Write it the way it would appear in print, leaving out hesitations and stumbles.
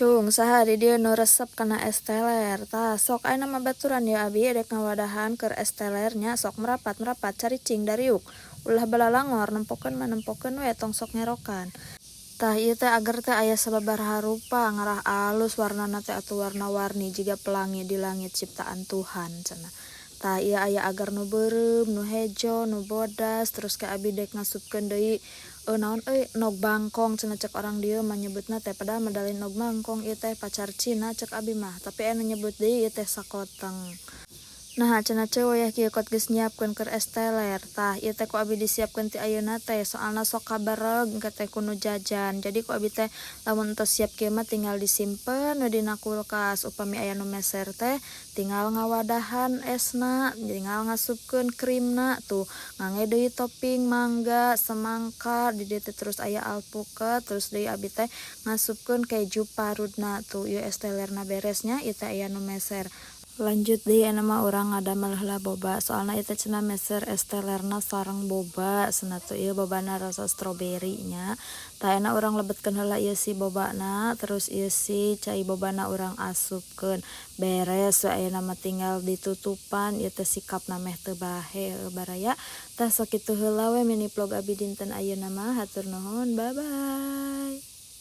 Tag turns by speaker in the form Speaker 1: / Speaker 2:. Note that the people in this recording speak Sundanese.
Speaker 1: Cung, saha di dieu nu resep kana es teler? Tah, sok ayeuna mah baturan yeuh abi rek ngawadahan keur es teler nya. Sok merapat merapat, caricing dariuk, ulah balalangor, nempokeun mah nempokeun we, tong sok ngerokan. Tah, ieu teh ager teh aya sababaraha rupa, ngarah alus warnana teh atuh warna-warni jiga pelangi di langit ciptaan Tuhan cenah. Tah, ieu aya ager nu beureum, nu hejo, nu bodas, terus ke abi dek ngasupkeun deui naon euy, endog bangkong cenah cek orang dieu mah nyebutna teh, padahal mah da lain endog bangkong ieu teh, pacar Cina cek abi mah, tapi aya nu nyebut deui ieu teh sakoteng. Naha cenah ceu wayah kieu kot geus nyiapkeun keur es teler? Tah, ieu teh ku abi disiapkeun ti ayeuna teh, soalna sok kabareg engke teh ku nu jajan. Jadi ku abi teh lamun entos siap kieu mah tinggal disimpen we dina kulkas, upami aya nu meser teh tinggal ngawadahan esna, tinggal ngasupkeun krimna tuh, ngangge deui topping mangga, semangka, di dieu teh terus aya alpuket, terus deui abi teh ngasupkeun keju parutna tuh. Ieu es telerna beres nya, ieu teh aya nu meser. Lanjut deui, ayeuna mah urang ngadamel heula boba, soalna ieu teh cenah meser es telerna sareng boba cenah tuh. Ieu bobana rasa stroberi nya. Tah, ayeuna urang lebetkeun heula ieu si bobana, terus ieu si cai bobana urang asupkeun. Beres we, ayeuna mah tinggal ditutupan ieu teh si cupna meh teu bahe heueuh, baraya. Tah, sakitu heula we mini vlog abi dinten ayeuna mah, hatur nuhun, bye bye.